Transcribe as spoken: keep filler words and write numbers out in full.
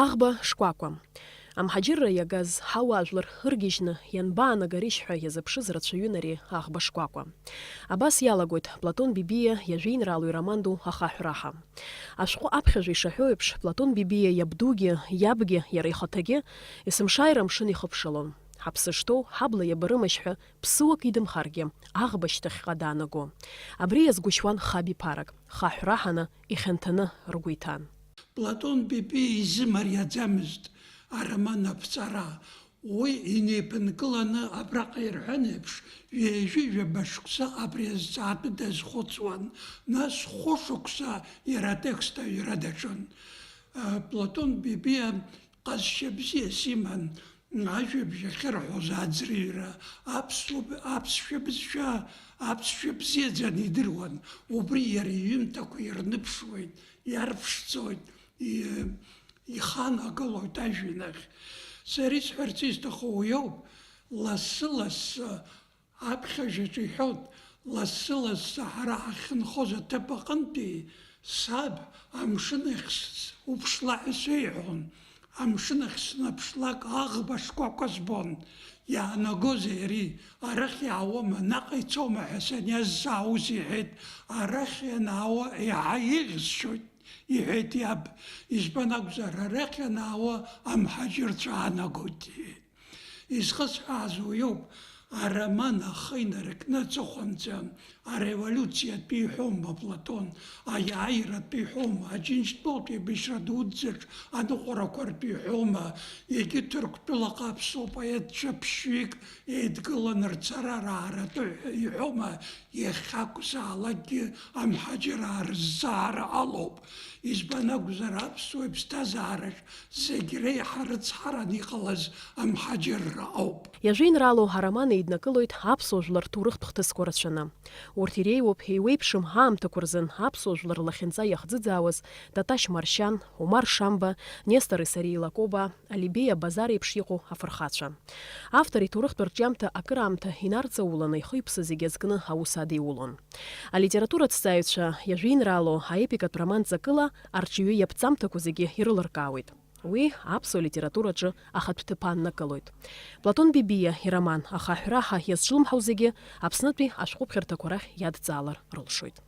Аӷба шкәакәа. Амҳаџьырра иагаз ҳауаажәлар ыргьежьны ианбаанагаришь ҳәа иазыԥшыз рацәаҩын ари аӷба шкәакәа. Абас иалагоит Платон Бибиа иажәеинраалоу ироман ду Ахаҳә раҳа. Ашәҟәы аԥхьажәа ишаҳәо еиԥш, Платон Бибиа иабдугьы, иабгьы, иара ихаҭагьы есымшааира амшын ихыԥшылон. Ҳаԥсы шҭоу, ҳабла иабарымашь ҳәа ԥсыуак идымхаргьы, аӷба шьҭахьҟа даанаго. Абри иазгәышьуан хаб иԥарак, хаҳә раҳаны, ихьанҭаны ргәы иҭан. Платон Бибиа изы мариаӡамызт ароман аԥҵара. Уи инеиԥынкыланы абраҟа ирҳәан еиԥш, ҩажәи жәаба шықәса абри азҵаатәы дазхәыцуан, нас хәышықәса иара атекст аҩра даҿын. Платон Бибиа ҟазшьа бзиас иман, ажәабжь ахьырҳәоз аӡырҩра, аԥсуа-, аԥсшәа бызшәа, аԥсшәа бзиаӡаны идыруан, убри иара иҩымҭақәа ирныԥшуеит, иарԥшӡоит, и-, иханагалоит ажәҩан ахь. Сара исҳәарц исҭаху уи ауп, лассы-лассы аԥхьажәаҿ иҳәоит, лассы-лассы ҳара ҳахьынхоз аҭыԥ аҟынтәи саб амшын ахь с-, уԥшла ҳәа сеиҳәон. Амшын ахь снаԥшлак аӷба шкәакәа збон. Иаанагозеи ари, арахь иаауама, наҟ ицома ҳәа саниазҵаа ус иҳәеит, арахь ианаауа еиҳа еиӷьысшьоит, иҳәеит иаб. Избан акәзар, арахь ианаауа амҳаџьырцәа аанагоит, иҳәеит. Изхысҳәааз уиоуп, ароман ахы инаркны аҵыхәанӡа ареволиуциатәы иҳәоума, Платон, аиааиратәы иҳәоума, Аџьынџьтәылатә еибашьра дуӡӡаҿ аныҟәарақәа ртәы иҳәоума, егьи Ҭырқәтәылаҟа аԥсуа поетцәа ԥшьҩык еидгыланы рцара рааратәы ҳәа иҳәоума, иахьакәзаалакгьы амҳаџьыраа рызҵаара алоуп. Избан акәзар, аԥсуа иԥсҭазаараҿ зегь реиҳа рыцҳаран иҟалаз амҳаџьырра ауп. Иажәеинраалоу ароман еиднакылоит аԥсуа жәлар рҭоурыхтә хҭысқәа рацәаны. Урҭ иреиуоуп еиуеиԥшым аамҭақәа рзын аԥсуа жәлар рлахьынҵа иахӡыӡаауаз Таташь Маршьан, Омар Шамба, Нестор Исариа Лакоба, Алибеи Абазар еиԥш иҟоу афырхацәа. Автор иҭоурыхтә арҿиамҭа акыраамҭа инарҵауланы ихы-иԥсы зегьы азкны аус адиулон. Алитератураҭҵааҩцәа иажәеинраалоу аепикатә роман ҵакыла арҿиаҩы иаԥҵамҭақәа зегьы ирылыркаауеит. Уи аԥсуа литератураҿы ахатә ҭыԥ ааннакылоит. Платон Бибиа ироман Ахаҳә раҳа иазҿлымҳау зегьы Аԥснытәи ашәҟәыԥхьарҭақәа рахь иадҵаалар рылшоит.